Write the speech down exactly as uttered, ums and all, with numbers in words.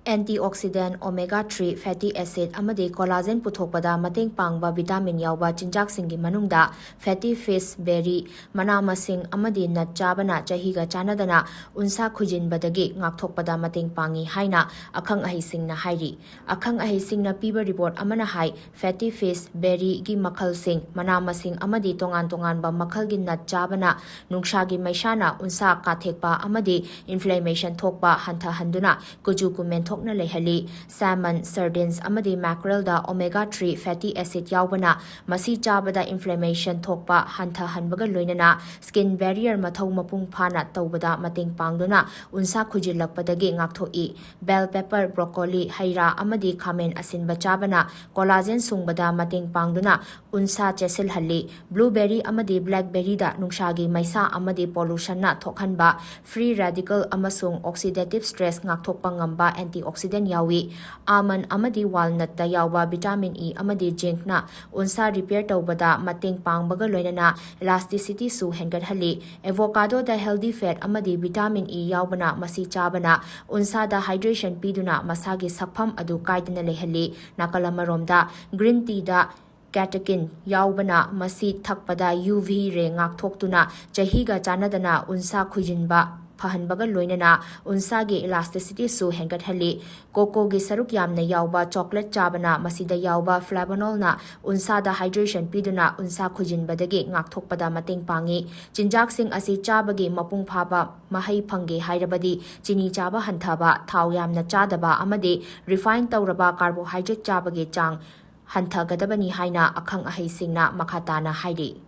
Antioxidant, omega three fatty acid ꯑꯃꯗꯤ collagen ꯄꯨꯊꯣꯛꯄꯗ ꯃꯇꯦꯡ ꯄꯥꯡꯕ vitamin ꯌꯥꯎꯕ ꯆꯤꯟꯖꯥꯛꯁꯤꯡꯒꯤ ꯃꯅꯨꯡꯗ fatty fish, berry, ꯃꯅꯥ ꯃꯁꯤꯡ ꯑꯃꯗꯤ nut ꯆꯥꯕꯅ ꯆꯍꯤꯒ ꯆꯥꯟꯅꯗꯅ ꯎꯟꯁꯥ ꯈꯨꯏꯖꯤꯟꯕꯗꯒꯤ ꯉꯥꯛꯊꯣꯛꯄꯗ ꯃꯇꯦꯡ ꯄꯥꯡꯏ ꯍꯥꯏꯅ ꯑꯈꯪ ꯑꯍꯩꯁꯤꯡꯅ ꯍꯥꯏꯔꯤ꯫ ꯑꯈꯪ ꯑꯍꯩꯁꯤꯡꯅ ꯄꯤꯕ report ꯑꯃꯅ ꯍꯥꯏ, fatty fish, berryꯒꯤ ꯃꯈꯜꯁꯤꯡ, ꯃꯅꯥ ꯃꯁꯤꯡ ꯑꯃꯗꯤ ꯇꯣꯉꯥꯟ ꯇꯣꯉꯥꯟꯕ ꯃꯈꯜꯒꯤ nut ꯆꯥꯕꯅ ꯅꯨꯡꯁꯥꯒꯤ ꯃꯩꯁꯥꯅ ꯎꯟꯁꯥ ꯀꯥꯊꯦꯛꯄ ꯑꯃꯗꯤ inflammation ꯊꯣꯛꯄ ꯍꯟꯊꯍꯟꯗꯨꯅ ꯀꯨꯆꯨ ꯀꯨꯃꯦꯟ ꯊꯣꯛꯅ ꯂꯩꯍꯜꯂꯤ꯫ Salmon, sardines ꯑꯃꯗꯤ mackerelꯗ omega three fatty acid ꯌꯥꯎꯕꯅ ꯃꯁꯤ ꯆꯥꯕꯗ inflammation ꯊꯣꯛꯄ ꯍꯟꯊꯍꯟꯕꯒ ꯂꯣꯏꯅꯅ skin barrier ꯃꯊꯧ ꯃꯄꯨꯡ ꯐꯥꯅ ꯇꯧꯕꯗ ꯃꯇꯦꯡ ꯄꯥꯡꯗꯨꯅ ꯎꯟꯁꯥ ꯈꯨꯏꯖꯤꯜꯂꯛꯄꯗꯒꯤ ꯉꯥꯛꯊꯣꯛꯏ꯫ Bell pepper, broccoli, ꯍꯩ ꯔꯥ ꯑꯃꯗꯤ ꯈꯥꯃꯦꯟ ꯑꯁꯤꯟꯕ ꯆꯥꯕꯅ collagen ꯁꯨꯡꯕꯗ ꯃꯇꯦꯡ ꯄꯥꯡꯗꯨꯅ ꯎꯟꯁꯥ ꯆꯦꯠꯁꯤꯜꯍꯜꯂꯤ꯫ Blueberry ꯑꯃꯗꯤ blackberryꯗ ꯅꯨꯡꯁꯥꯒꯤ ꯃꯩꯁꯥ ꯑꯃꯗꯤ pollutionꯅ ꯊꯣꯛꯍꯟꯕ free radical ꯑꯃꯁꯨꯡ oxidative stress ꯉꯥꯛꯊꯣꯛꯄ ꯉꯝꯕ antioxidant ꯌꯥꯎꯏ꯫ Almond ꯑꯃꯗꯤ walnutꯇ ꯌꯥꯎꯕ vitamin E ꯑꯃꯗꯤ zincꯅ ꯎꯟꯁꯥ repair ꯇꯧꯕꯗ ꯃꯇꯦꯡ ꯄꯥꯡꯕꯒ ꯂꯣꯏꯅꯅ elasticityꯁꯨ ꯍꯦꯟꯒꯠꯍꯜꯂꯤ꯫ Avocadoꯗ healthy fat ꯑꯃꯗꯤ vitamin E ꯌꯥꯎꯕꯅ ꯃꯁꯤ ꯆꯥꯕꯅ ꯎꯟꯁꯥꯗ hydration ꯄꯤꯗꯨꯅ ꯃꯁꯥꯒꯤ ꯁꯛꯐꯝ ꯑꯗꯨ ꯀꯥꯏꯗꯅ ꯂꯩꯍꯜꯂꯤ꯫ ꯅꯥꯀꯜ ꯑꯃꯔꯣꯝꯗ, green teaꯗ catechin ꯌꯥꯎꯕꯅ ꯃꯁꯤ ꯊꯛꯄꯗ UV ray ꯉꯥꯛꯊꯣꯛꯇꯨꯅ ꯆꯍꯤꯒ ꯆꯥꯟꯅꯗꯅ ꯎꯟꯁꯥ ꯈꯨꯏꯖꯤꯟꯕ ꯐꯍꯟꯕꯒ ꯂꯣꯏꯅꯅ ꯎꯟꯁꯥꯒꯤ elasticityꯁꯨ ꯍꯦꯟꯒꯠꯍꯜꯂꯤ꯫ Cocoaꯒꯤ ꯁꯔꯨꯛ ꯌꯥꯝꯅ ꯌꯥꯎꯕ chocolate ꯆꯥꯕꯅ ꯃꯁꯤꯗ ꯌꯥꯎꯕ flavonolꯅ ꯎꯟꯁꯥꯗ hydration ꯄꯤꯗꯨꯅ ꯎꯟꯁꯥ ꯈꯨꯏꯖꯤꯟꯕꯗꯒꯤ ꯉꯥꯛꯊꯣꯛꯄꯗ ꯃꯇꯦꯡ ꯄꯥꯡꯏ꯫ ꯆꯤꯟꯖꯥꯛꯁꯤꯡ ꯑꯁꯤ ꯆꯥꯕꯒꯤ ꯃꯄꯨꯡ ꯐꯥꯕ ꯃꯍꯩ ꯐꯪꯒꯦ ꯍꯥꯏꯔꯕꯗꯤ ꯆꯤꯅꯤ ꯆꯥꯕ ꯍꯟꯊꯕ, ꯊꯥꯎ ꯌꯥꯝꯅ ꯆꯥꯗꯕ ꯑꯃꯗꯤ refine ꯇꯧꯔꯕ carbohydrate ꯆꯥꯕꯒꯤ ꯆꯥꯡ ꯍꯟꯊꯒꯗꯕꯅꯤ ꯍꯥꯏꯅ ꯑꯈꯪ ꯑꯍꯩꯁꯤꯡꯅ ꯃꯈꯥ ꯇꯥꯅ ꯍꯥꯏꯔꯤ꯫